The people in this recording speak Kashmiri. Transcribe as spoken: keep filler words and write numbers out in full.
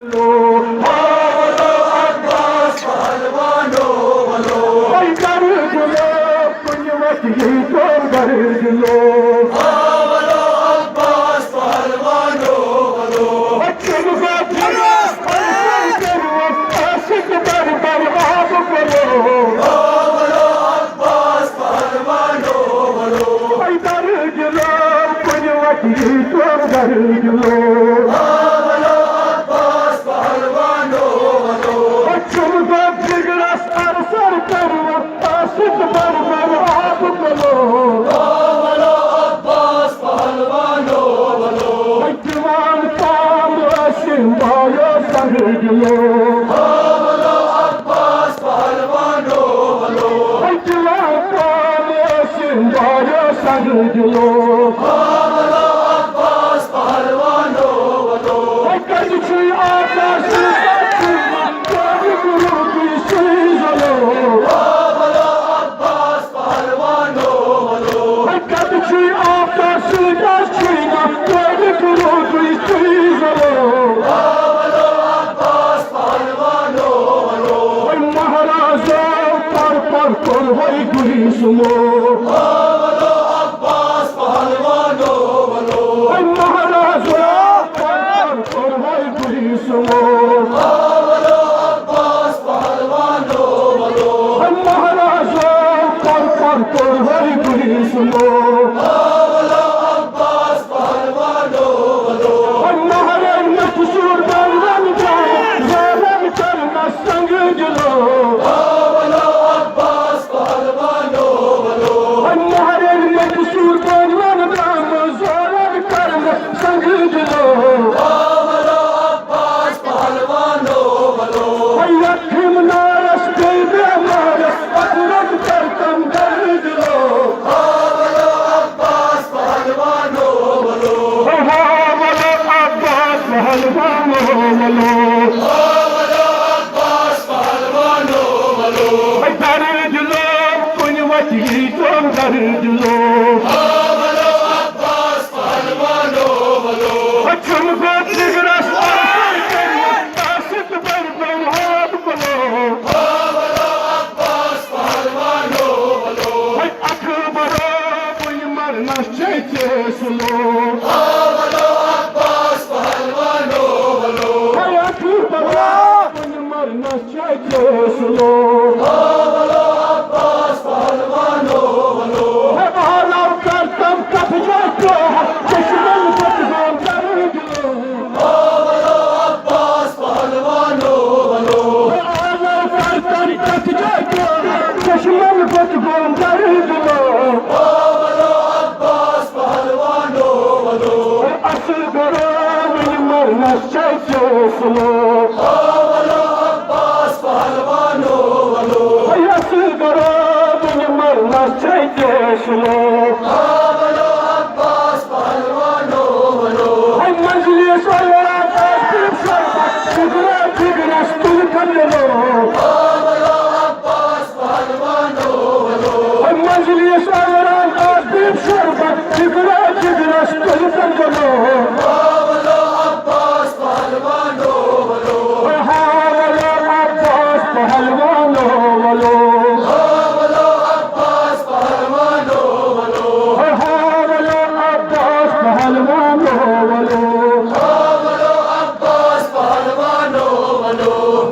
وَلو، عباس پہلوانو، وَلو۔ وۄنۍ کَرٕ دِلو، کُنہِ وَتہِ یی تور گَرٕ دِلو۔ وَلو، عباس پہلوانو، وَلو۔ وۄنۍ کَرٕ دِلو، وۄنۍ کَرٕ دِلو، عاشق بَر بَر آب کَرو۔ وَلو، عباس پہلوانو، وَلو۔ وۄنۍ کَرٕ دِلو، کُنہِ وَتہِ یی تور گَرٕ دِلو۔ وَلو، عباس پہلوانو، وَلو۔ پٔتِم دۄہ جِگرَس اَرسَر کٔرِو، عاشق بَر بَر آب کَرو۔ وَلو، عباس پہلوانو، وَلو۔ پٔتِم پام ٲسِم بایو سَر دِلو۔ وَلو، عباس پہلوانو، وَلو۔ پٔتِم پام ٲسِم بایو سَر دِلو۔ وَلو، عباس پہلوانو، وَلو۔ وۄنۍ کَتہِ چھُے آکاش؟ وَلو، عباس پہلوانو، وَلو۔ وۄنۍ کَتہِ چھُے آکاش؟ وَلو، عباس پہلوانو، وَلو۔ وۄنۍ مہرازو پر پر کوٚر وۄنۍ گُری سُمو۔ وَلو، عباس پہلوانو، وَلو۔ وۄنۍ مہرازو پر پر کوٚر وۄنۍ گُری سُمو۔ وَلو، عباس پہلوانو، وَلو۔ وۄنۍ مہرازو پر پر کوٚر وۄنۍ گُری سُمو۔ وَلو، عباس پہلوانو، وَلو۔ وۄنۍ مہرازن مےٚ چھُ سوٗر بنگلن جان، زالن کرنس سنگ دِلو۔ وَلو، عباس پہلوانو، وَلو۔ وۄنۍ مہرازن مےٚ چھُ سوٗر بنگلن جان، زالن کرنس سنگ دِلو۔ وَلو، عباس پہلوانو، وَلو۔ وۄنۍ یتھِم نارس بیٚیہِ بیمارس، قدرت کرتم درد لو۔ وَلو، عباس پہلوانو، وَلو۔ وَلو، عباس پہلوانو، وَلو۔ وَلو، عباس پہلوانو، وَلو۔ درد لو، کُنہِ وَتہِ یی تِم درد لو۔ وَلو، عباس پہلوانو، وَلو۔ پٔتِم گوٚو جِگرَس آسِف بَر بَر ہاب کُلو۔ وَلو، عباس پہلوانو، وَلو۔ ہے اکبرا، وۄنۍ مرنس چھے ژےٚ سُلو۔ وَلو، عباس پہلوانو، وَلو۔ ہے اکبرا، وۄنۍ مرنس چھے ژےٚ سُلو۔ وَلو، عباس پہلوانو، وَلو۔ ہے بہرحال کرتم کتھ جا پیار، چشمن پتھ گوم درد لو۔ وَلو، عباس پہلوانو، وَلو۔ ہے بہرحال کرتم کتھ جا پیار، چشمن پتھ گوم درد لو۔ وَلو، عباس پہلوانو، وَلو۔ ہے اصغرا، وۄنۍ مرنس چھے ژےٚ سُلو۔ وَلو، عباس پہلوانو، وَلو۔ ہے اصغرا، وۄنۍ مرنس چھے ژےٚ سُلو۔ وَلو، عباس پہلوانو، وَلو۔ ہے منجلس اولاد آصف شربت، جگرا جگرس تُل کملو۔ وَلو، عباس پہلوانو، وَلو۔ ہے منجلس اولاد آصف شربت، جگرا جگرس تُل کملو۔ وَلو، عباس پہلوانو، وَلو۔ ہے وَلو، عباس پہلوانو، وَلو۔ وَلو، عباس پہلوانو، وَلو۔ ہے وَلو، عباس پہلوانو، وَلو۔ وَلو، عباس پہلوانو، وَلو۔